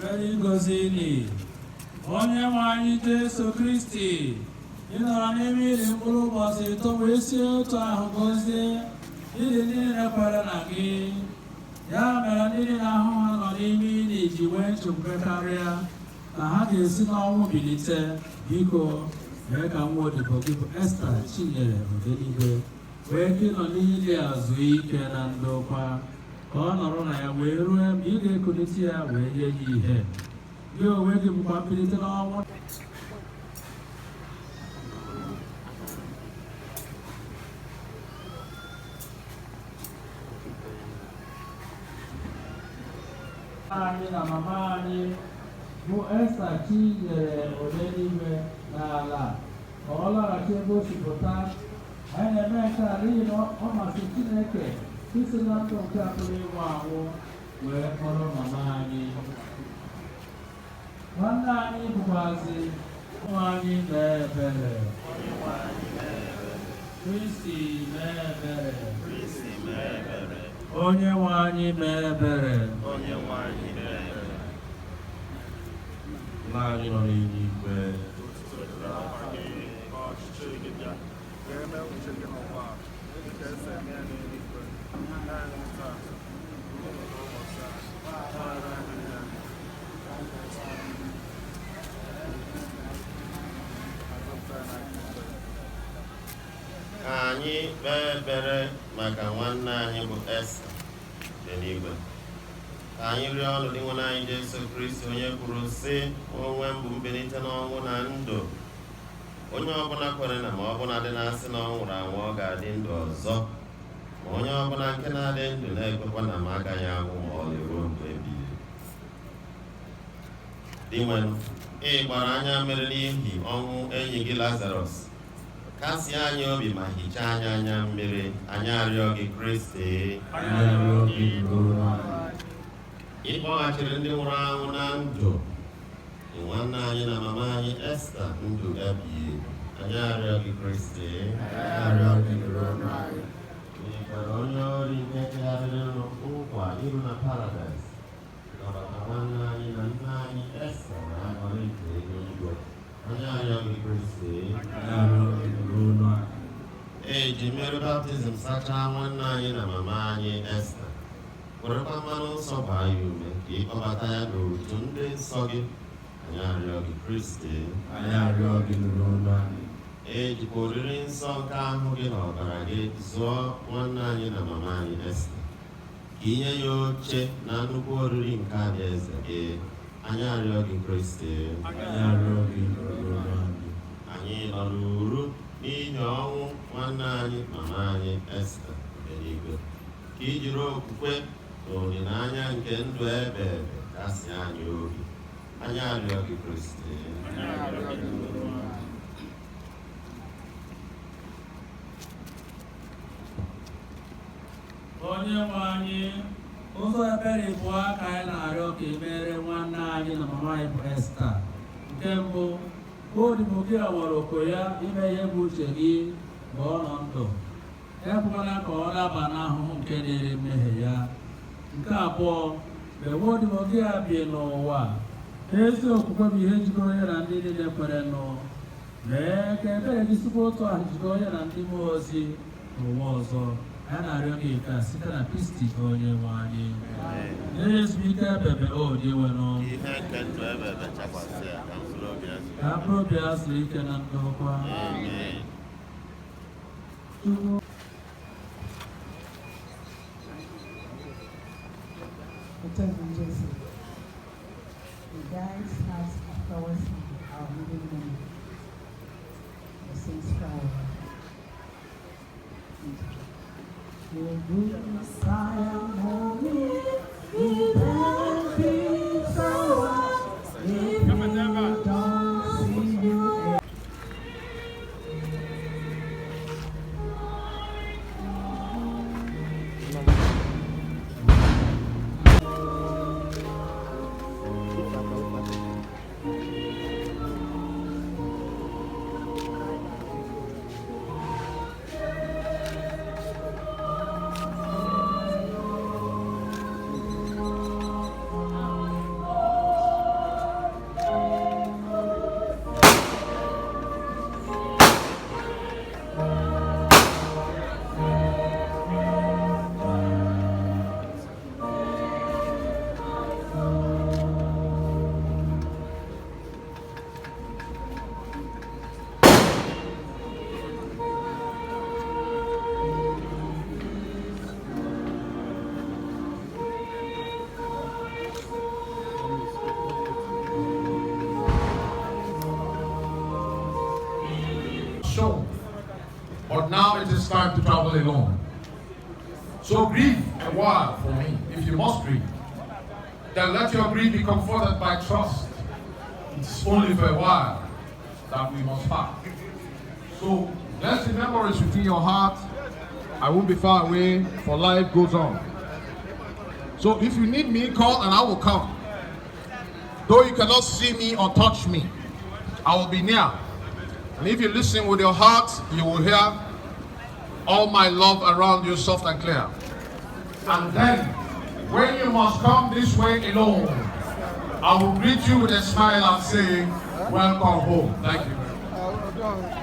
Ekpere ịgọzi ili. Onye nwe anyị Jesu Kristi, ị nọrọ n'ime ili mkpụrụ ụbọchị 3 wee si otu ahụ gọzie ili niile kwere na gị. Ya mere ndị niile ahụ ha nọ n'ime ili ji nwee nchekwube karịa na ha ga-esi n'ọnwụ bilite. Biko mee ka nwa odibo gị bụ Esta Chinyere Odenigwe wee ka ịnọ n'ili a zuo ike na ndokwa, ka ọ nọrọ na ya wee ruo mgbe ị ga-ekulite ya wee nye ya ihe. Gị onwe gị bụkwa mbilite n'ọnwụ. Anyị na mama anyị bụ Esta Chinyere Odenigwe n'ala ka ọ laghachi ebe o si pụta. Anyị na-eme nke a n'ihi na ọ masị Chineke isi na ndụ nke a pụrụ ịnwụ anwụ wee kpọrọ mama anyị. Nwanne anyị bụkwazi ụmụ anyị mee ebere. Kristi mee ebere. Onye nwe anyị mee ebere. Nna anyị nọ n'eluigwe, Ọchịchị gị bịa, ka e mee uche gị n'ụwa a, dịka esi eme ya n'eluigwe. Nye anyị taa, n'ụbọchị a, gbaghara anyị mmehie anyị. Ma zọpụta anyị n'aka ikpe. Ka anyị kpee ekpere maka nwanne anyị bụ Esta Odenigwe. Ka anyị rịọ ọnụ Dinwenụ anyị Jesu Kristi, onye kwuru sị, onwe m bụ mbilite n'ọnwụ na ndụ. Onye ọbụla kwere na ma ọbụla dị na-asị na ọ nwụrụ anwụ, ọ ga-adị ndụ ọzọ. Ma onye ọbụla nke na-adị ndụ na-ekwekwa na m agaghị anwụ ma ọlị ruo mgbe ebighị ebi. Dinwenụ, ị gbara anya mmiri n'ihi ọnwụ enyi gị Lazarọs. Kasie anyị obi ma hichaa anyị anya mmiri. Anyị arịọ gị, Kristi. Ị kpọghachiri ndị nwụrụ anwụ na ndụ. Nwanne anyị na mama anyị Esta ndụ ebighị ebi. Anyị arịọ gị, Kristi. Ị kwere onye ori nke chegharịrị nkwa iru na paradaịs. Nabata nwanne anyị na nna anyị Esta na aṅụrị nke eluigwe. Anyị arịọ gị, Kristi. E ji mmiri baptizim sachaa nwanne anyị na mama anyị Esta, werekwa mmanụ nsọ gbaa ya ume ka ị kpọbata ya n'otu ndị nsọ gị. Anyị arịọ gị, Kristi. E jikwa oriri nsọ nke ahụ gị na ọbara gị zụọ nwanne anyị na mama anyị Esta, ka inye ya oche na nnukwu oriri nke alaeze gị. Anyị arịọ gị, Kristi. Anyị nọ n'uru n'ihi ọnwụ nwanne anyị mama anyị Esta Odenigwe, ka i jiri okwukwe na olileanya nke ndụ ebe ebe kasie anyị obi. Anyị arịọ gị, Kristi. Onye nwe anyị, ụzọ ebere ịbụọ ka anyị na-arịọ ka ị mere nwanne anyị na mama anyị bụ Esta. Nke mbụ, odibo gị nwere oku ya ime ihe bụ uche gị mgbe ọ nọ ndụ. Ekwekwala ka ọ daba n'ahụhụ nke dịrị mmehie ya. Nke abụọ, mgbe nwa odibo gị a bi n'ụwa, ezi okwukwe bụ ihe jikọrọ ya na ndị niile kwerenụ. Mee ka ebere gị sikwa otu ahụ jikọọ ya na ndị mmụọ ozi n'ụwa ọzọ. Anyị na-arịọ gị nke a site na Kristi onye nwe anyị. Nye ya ezumike ebebe o Dinwenụ. Ihe nke ndụ ebe ebe chakwasị ya ka mkpụrụ obi ya zuo. Ka mkpụrụ obi ya zuo ike na ndokwa. Amen. Joseph. He guides us afterwards in our living room. The saints power. The good Zion, holy, he can be so if you don't see you. now it is time to travel alone. So grieve a while for me, if you must grieve. Then let your grief be comforted by trust. It is only for a while that we must part. So bless the memories within your heart. I won't be far away, for life goes on. So if you need me, call and I will come. Though you cannot see me or touch me, I will be near. And if you listen with your heart, you will hear all my love around you soft and clear. And then, when you must come this way alone, I will greet you with a smile and say, "Welcome home." Thank you.